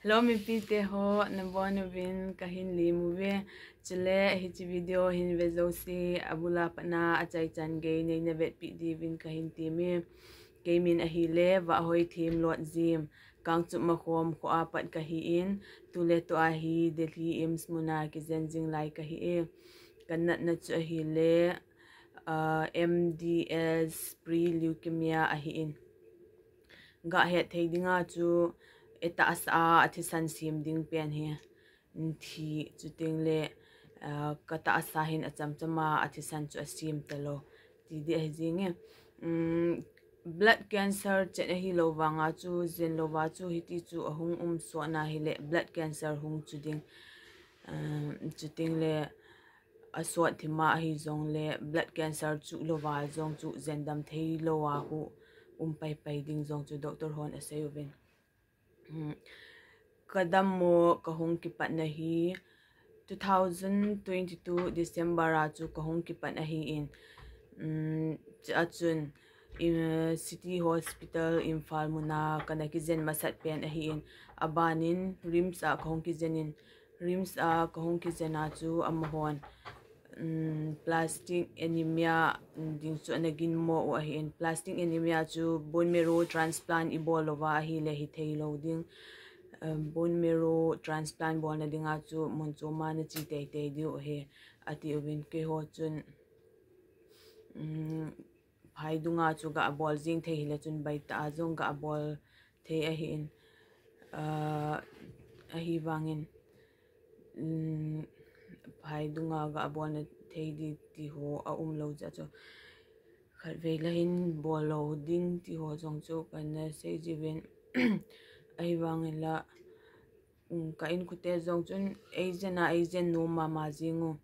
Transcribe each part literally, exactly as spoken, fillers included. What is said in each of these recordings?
Hello, mipi te ho, nabon uvin kahin lem uve. Chule, hiche video hin ve jouse, abula patna achaichan gei neina vetpi diuvin kahin temme. Kei min ahile, Vahhoithem Lotjim, Kangchup Makhom kho a pat kahin, tuletua hi Delhi AIIMS muna kijen jing lai kahi e. Kanatna chu ahile, ah, M D S pre-leukemia ahin. Gahet thei dinga chu, atahsa a thisan sem ding pen hi. Thi chuteng le, ah, katahsa hin achamchama athisan chu asem talou. Ti ding ahi jinge. Um, blood cancer chet ahilou vanga chu, jen louva chu hiti chu ahung um sot na hile, blood cancer hung chu ding. Um, chuteng le, asot thima ahi jongle, blood cancer chu louva jong chu, jen dam thei louva hu um paipai ding jong chu, doctor hon asei uvin. Hmm. Kadammo kahung kipatna hi two thousand twenty-two December a chu kahung kipat ahin, um, chua chun, in, City Hospital Imphal muna kana kijen masat pen ahin, abanin RIMS a kahung kijen in, RIMS a kahung kijen a chu amahon, um, plastic anemia ding chu ana ginmo u ahin. Plastic anemia chu bone marrow transplant ibol louva ahile hithei lou ding. Um, bone marrow transplant bolna dinga chu mun choma nache teitei diu ahi, ati uvin. Keiho chun, um, phai dunga chu gabol jing thei hile chun baitah a jong gabol thei ahin, ah, ahivangin, um, phai dunga gabolna thei ding ti ho aumlou jeh chu, khatvei la hin bol lou ding ti ho jong chu kana sei jiuvin, ahivangin la, um, ka inkote jong chun eijen a eijen nom mama jing u.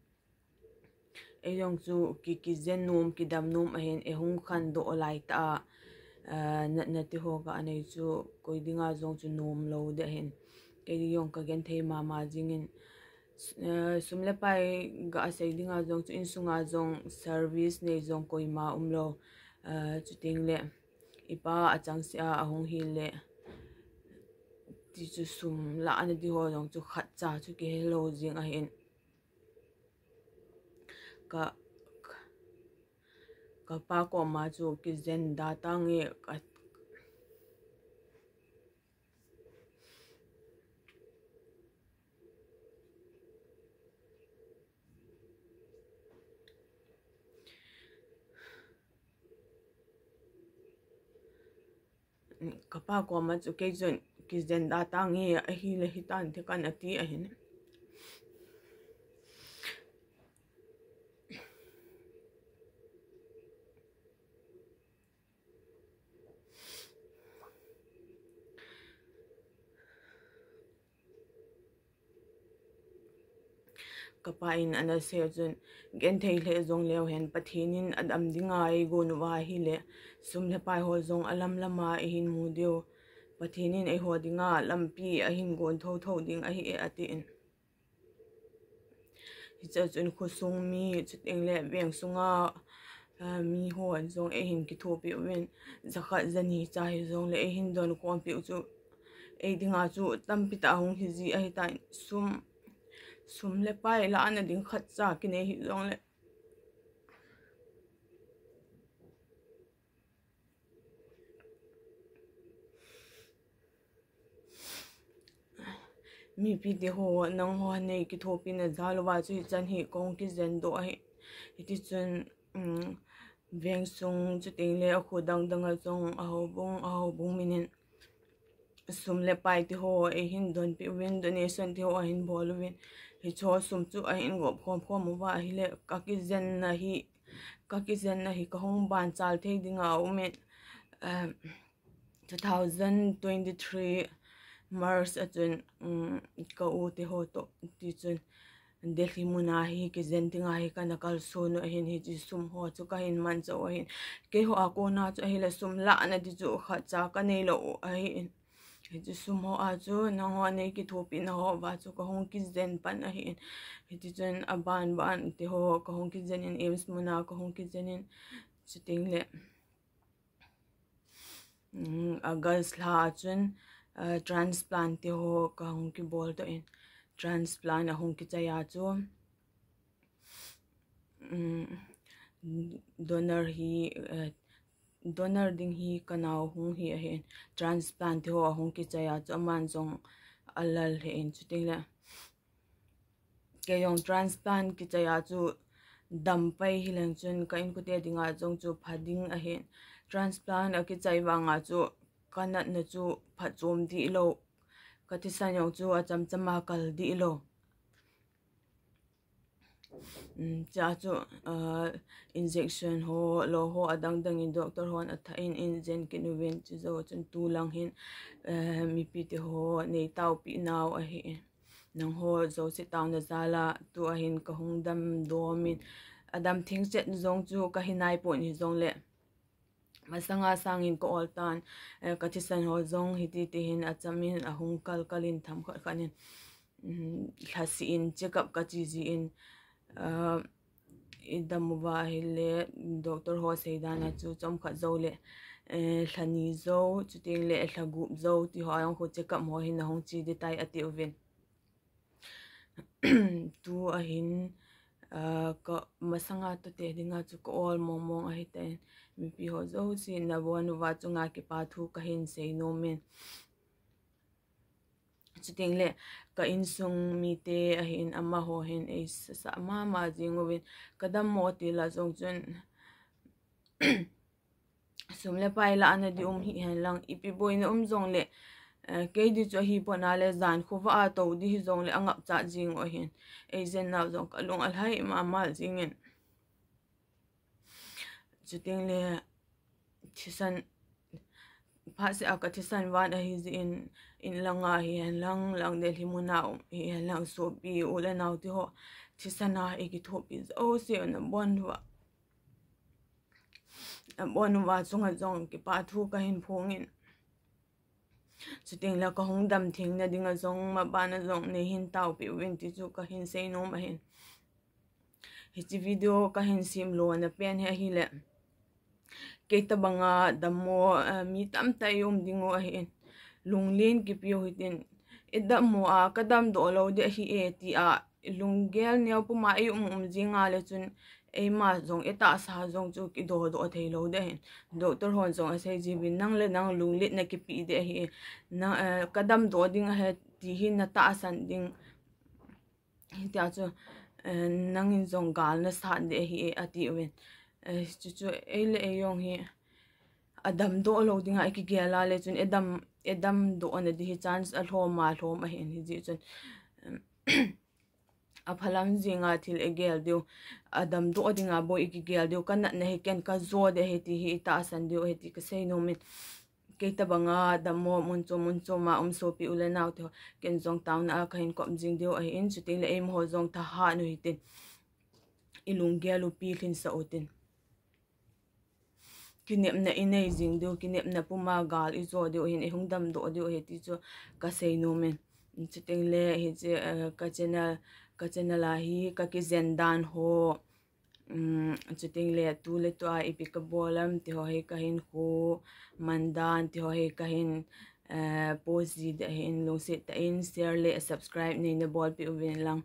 Ei jong chu ki, kijen nom, kidam nom ahin, eihung khandoh laitah a, ah, natna ti ho kanei chu, koi dinga jong chu nomlou ding ahin. Kei jong kagenthei mama jingin, ah, sum le pai gasei dinga jong chu, insunga jong service nei jong koima umlou, ah, chuteng le, ipa achangseh a ahung hile, ti chu sum lahna di ho jong chu khatcha chu kihelou jing ahin. Ka, ka, kapa koma chu kijen da tange ka, kapa koma chu kei chun kijen da tange ahile hitan te kan ati ahin. Kapa in ana sei chun, genthei lheh jongleu hen, Pathen in adam dinga eigon uva ahile, sum le pai ho jong alam lama eihin mu diu. Pathen in eiho dinga lampi ahin gon thotho ding ahi e, atin. Hiche chun khosung mi, chuteng le veng sunga, ah, mi hon jong eihin kithopi uvin, jakhat jani cha hijongle eihin donkhompi u chu, ei dinga chu tampi tah hung hiji ahitan, sum, sum le pai lahna ding khatcha kinei hijongle. Mipi te ho, nangho nei kithopina jal uva chu hichan hi kahung kijen doh ahi. Hiti chun, um, veng sung chuteng le akho dang dang a jong ahoubung, ahoubung minin sum le pai ti ho eihin donpi uvin, donation ti ho ahin bol uvin. Hiche ho sum chu ahin gop khom khom uva ahile, ka kijenna hi, ka kijenna hi kahung banchal thei dinga aumin, um, two thousand twenty-three March a chun, um, ka u te ho toh ti chun Delhi muna hi kijen dinga hi kana kalson u ahin, hiche sum ho chu kahin manchah u ahin. Keiho a kona chu ahile sum lahna ti chu khatcha kanei lou u ahin. Hiche sum ho a chu nangho nei kithopina ho uva chu kahung kijen pan ahin. Hiti chun aban ban te ho kahung kijen in, AIIMS muna kahung kijen in, chuteng le, um, August lha a chun, uh, transplant te ho kahung kibol toh in, transplant ahung kichai a chu, um, donor hi, uh, donor ding hi kanao hung hi ahin, transplant te ho ahung kichai a chu aman jong alal hi in, chuting le kei jong transplant kichai a chu dam pai hileng chun ka inkote dinga jong chu pha ding ahin. Transplant akichai vanga chu kanatna chu phatchom dih lou, kathisan jong chu achamchama kal dih lou. Um, chea chu, uh, injection ho, lo ho adang dang in doctor hon atha in, in jen kit uvin, chu jou chun tulang hin, uh, mipi te ho nei taopi nau ahi. Nangho jouse taona jal a tu ahin kahung dam dom in, adam theng chet jong chu kahi nai pon hijongle, masanga sangin ka ol tan, eh, kathisan ho jong hiti tihin acham in ahung kal kal in tham khat khat in, um, lhasi in check up kachi ji in, uh, i dam uva ahile doctor ho seidan a chu chomkhat jou le, eh, lhani jou, chuting le lhagup jou ti ho jong khu check up ho hin ahung chi ding tai ati uvin. Tu ahin, ah, ka masanga tote dinga chu ka ol mong mong ahi tai. Mipi ho jouse nabon uva chunga kipa thu kahin sei nom in. Chuting le ka insung mite ahin amaho hin eisasa mama jing uvin, ka dammo til a jong chun sum le pai lahna ding um hihen lang, ipi boina um jongle, eh, kei ding chu ahi pon a le jan khovah a tou ding hijongle angapcha jing u ahin. Eijen nau jong kalung alhai mama jing in. Chuting le thisan, phat seh a kathisan van ahi jeh in, in langa hihen lang, lang Delhi muna um hihen lang, sopi u le nao te ho thisan a eikithopi jouse nabon uva, nabon uva chunga jong kipa thu kahin phong in. Chuting le kahung dam theng na dinga jong, maban a jong neihin taopi uvin ti chu kahin sei nom ahin. Hiche video kahin sem lona pen hi ahile, kei tabanga dammo, eh, mi tamtah i um ding u ahin. Lunglen kipe u hitin, i dammo a ka damdoh lou ding ahi e tia lunggel neo puma i um um jing a le chun, eima jong i tahsa jong chu kidohdoh thei lou ding ahin. Doctor hon jong asei ji uvin, nang le nang lungletna kipe ding ahi e. Nang, eh, ka damdoh ding ahi ti hi na tahsan ding. Hitia chu, eh, nangin jong gal nasat ding ahi e ati uvin. Eh, chuchu ei le ei jong hi adamdoh lou dinga i kigel a le chun, i dam, i damdoh na ding hi chance alhom alhom ahin, hijeh chun, em, aphalam jinga thil i gel diu, adamdoh dinga bou i kigel diu, ka natna hi ken ka jo ding ahi ti hi i tahsan diu ahi ti kasei nom in. Kei tabanga dammo mun chom mun chom a um sopi u le nao te ho, ken jong taona a kahin kop jing diu ahin, chuting le eima ho jong thahat u hitin, i lunggel u pilhinsah u tin. Kinepna i nei jing diu, kinepna puma gal i jo diu ahin, i hung damdoh diu ahi ti chu kasei nom in. Chuting le hiche, eh, ka channel, ka channel a hi ka kijen dan ho, um, chuting le tu le tua ipi kabol am ti ho hi kahin khu man dan ti ho hi kahin, eh, post ji ding ahin, lungset tah in share le subscribe neina bolpeh uvin lang.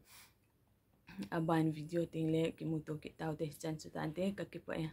Aban video teng le kimuto kit taute, chan chu tante, kakipah e.